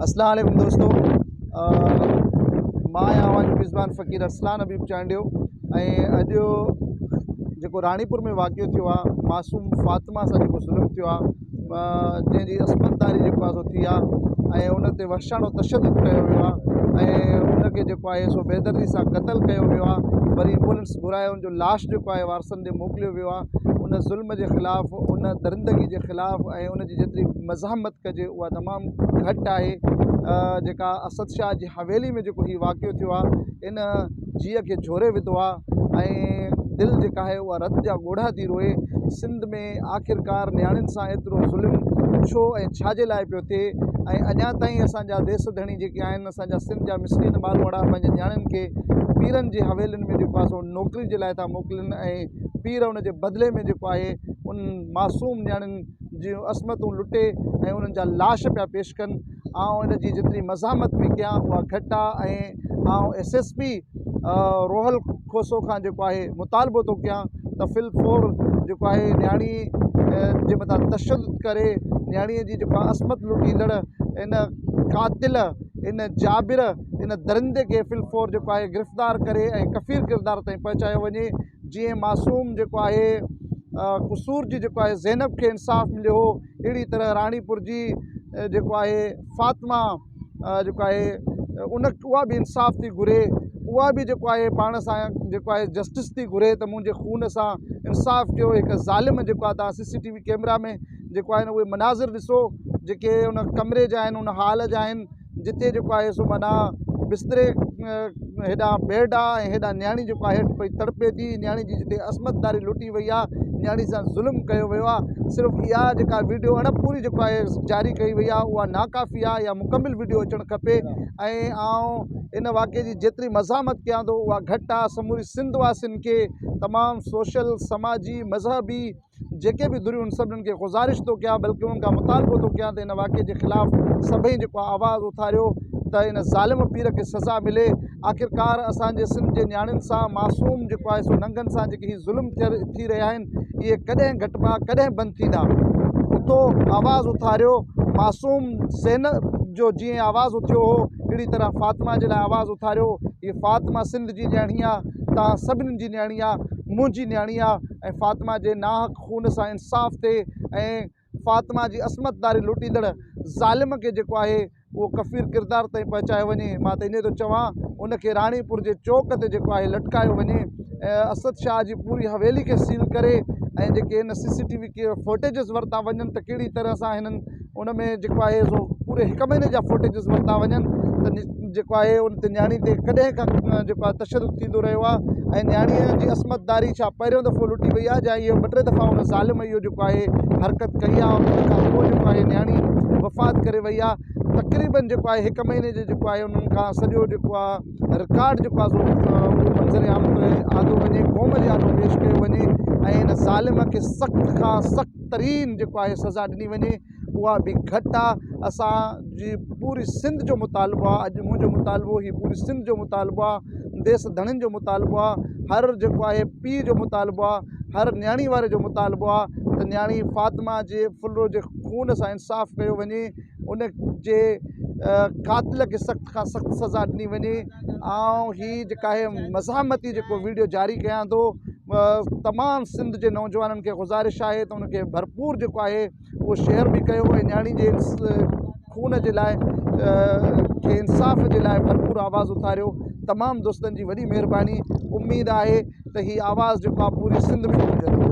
اسلام عليڪم دوستو مان آهيان اوهان جو ميزبان فقير ارسلان حبيب چانڊيو ۽ اڄ جيڪو راڻيپور ۾ واقعو ٿيو آهي معصوم فاطمه سان جيڪو ظلم ٿيو آهي جنهن جي عصمت داري جيڪو آهي سو ٿي آهي ۽ ان تي وحشاڻو تشدد ڪيو ويو آهي ۽ ان کي جيڪو آهي سو بيدردي سان قتل ڪيو ويو آهي وري ايمبولنس گهرائي ان جو لاش جيڪو آهي وارثن ڏي موڪليو ويو آهي ان ظلم جي خلاف ان درندگي جي خلاف ۽ ان جي جيتري مزاحمت ڪجي اها تمام گهٽ آهي جيڪا اسد شاهه جي حويلي ۾ جيڪو هي واقعو ٿيو آهي ان جيء کي جهوري وڌو آهي ۽ دل جيڪا آهي اها رت جا ڳوڙها ٿي روئي سنڌ ۾ آخرڪار نياڻين سان ايترو ظلم ڇو ۽ ڇا جي لاء پيو ٿئي ۽ اڃا تائين اسان جا ديس ڌڻي جيڪي آهن اسان جا سنڌ جا مسڪين ماروئڙا پنهنجي نياڻين کي پيرن جي حويلين ۾ جيڪو آهي سو نوڪري جي لاء ٿا موڪلين ۽ پير ان جي بدلي ۾ جيڪو آهي ان معصوم نياڻين جون عصمتون لٽي ۽ انهن جا لاش پيا پيش ڪن آئون ان جي جيتري مزاحمت پئي ڪيان اها گهٽ آ ۽ آئون S S P Rohal Khoso کان جيڪو آهي مطالبو ٿو ڪيان ته فل فور جيڪو آهي نياڻي جي مٿان تشدد ڪري نياڻي جي جيڪو آهي عصمت لٽيندڙ ان قاتل ان جابر ان درندي کي فل فور جيڪو آهي گرفتار ڪري ۽ ڪفير ڪردار تائين پهچايو وڃي جيئن معصوم جيڪو آهي قصور جي جيڪو آهي زينب کي انصاف مليو هو اهڙي طرح راڻيپور جي جيڪو آهي فاطمه جيڪو آهي ان اها به انصاف ٿي گهري اها به جيڪو آهي پاڻ سان جيڪو آهي جسٽس ٿي گهري ته منهنجي خون سان انصاف ڪيو هڪ ظالم جيڪو آهي تان سي سي ٽي وي ڪيمرا ۾ جيڪو آهي اهي مناظر ڏسو جيڪي ان ڪمري جا آهن ان هال جا آهن جتي جيڪو آهي سو معنيٰ بستري هيڏانهن بيڊ آ ۽ هيڏانهن نياڻي جيڪو آهي هيٺ پئي تڙپي ٿي نياڻي جي جتي عصمت داري لٽي وئي آ نياڻي سان ظلم ڪيو ويو آ صرف اها جيڪا ويڊيو اڻ پوري جيڪو آهي جاري ڪئي وئي آ اها ناڪافي آ يا مڪمل ويڊيو اچڻ کپي ۽ آئون ان واقعي جي جيتري مزاحمت ڪيان ٿو اها گهٽ آ سموري سنڌ واسين کي تمام سوشل سماجي مذهبي جيڪي به ڌريون سڀني کي گذارش ٿو ڪيان بلڪه انهن کان مطالبو ٿو ڪيان ته ان واقعي جي خلاف سڀئي جيڪو آهي آواز اٿاريو ته ان ظالم پير کي سزا ملي آخرڪار اسان جي سنڌ جي نياڻين سان معصوم جيڪو آهي سو ننگن سان جيڪي هي ظلم ٿي رهيا آهن اهي ڪڏهن گهٽبا ڪڏهن بند ٿيندا اٿو آواز اٿاريو معصوم زينب جو جيئن آواز اٿيو هو اهڙي طرح فاطمه جي لاء آواز اٿاريو هي فاطمه سنڌ جي نياڻي آهي توهان سڀني جي نياڻي آهي منهنجي نياڻي آهي ۽ فاطمه جي ناحق خون سان انصاف ٿئي ۽ فاطمه جي عصمت داري لٽيندڙ ظالم کي جيڪو آهي اهو ڪفير ڪردار تائين پهچايو وڃي مان ته ائين ٿو چوان ان کي راڻيپور جي چوڪ تي جيڪو آهي لٽڪايو وڃي ۽ اسد شاهه جي پوري حويلي کي سيل ڪري ۽ جيڪي هن سي سي ٽي وي کي فوٽيجز ورتا وڃن ته ڪهڙي طرح سان هنن ان ۾ جيڪو آهي سو پوري هڪ مهيني جا فوٽيجز ورتا وڃن ته جيڪو آهي ان تي نياڻي تي ڪڏهن کان جيڪو آهي تشدد ٿيندو رهيو آهي ۽ نياڻي جي عصمت داري ڇا پهريون دفعو لٽي وئي آهي يا اهو ٻه ٽي دفعا ان ظالم اهو جيڪو آهي حرڪت ڪئي آهي ان کان پوء جيڪو آهي نياڻي وفات ڪري وئي آهي تقريبن جيڪو آهي هڪ مهيني جو جيڪو آهي انهن کان سڄو جيڪو آهي رڪارڊ جيڪو آهي سو اهو منظر عام تي آندو وڃي قوم جي آڏو پيش ڪيو وڃي ۽ ان ظالم کي سخت کان سخت ترين جيڪو آهي سزا ڏني وڃي اها به گهٽ آ اسان جي پوري سنڌ جو مطالبو آ اڄ منهنجو مطالبو هي پوري سنڌ جو مطالبو آ ديس ڌڻين جو مطالبو آ هر جيڪو آهي پيء جو مطالبو آ هر نياڻي واري جو مطالبو آ ته نياڻي فاطمه جي ڦلرو جي خون سان انصاف ڪيو وڃي ان جي قاتل کي سخت کان سخت سزا ڏني وڃي آئون هي جيڪا آهي مزاحمتي جيڪو ويڊيو جاري ڪيان ٿو تمام سنڌ جي نوجوانن کي گذارش آهي ته ان کي ڀرپور جيڪو آهي اهو شيئر به ڪيو ۽ نياڻي جي خون جي لاء کي انصاف جي لاء ڀرپور آواز اٿاريو تمام دوستن جي وڏي مهرباني اميد آهي ته هي آواز جيڪو آهي پوري سنڌ ۾ گونجندو.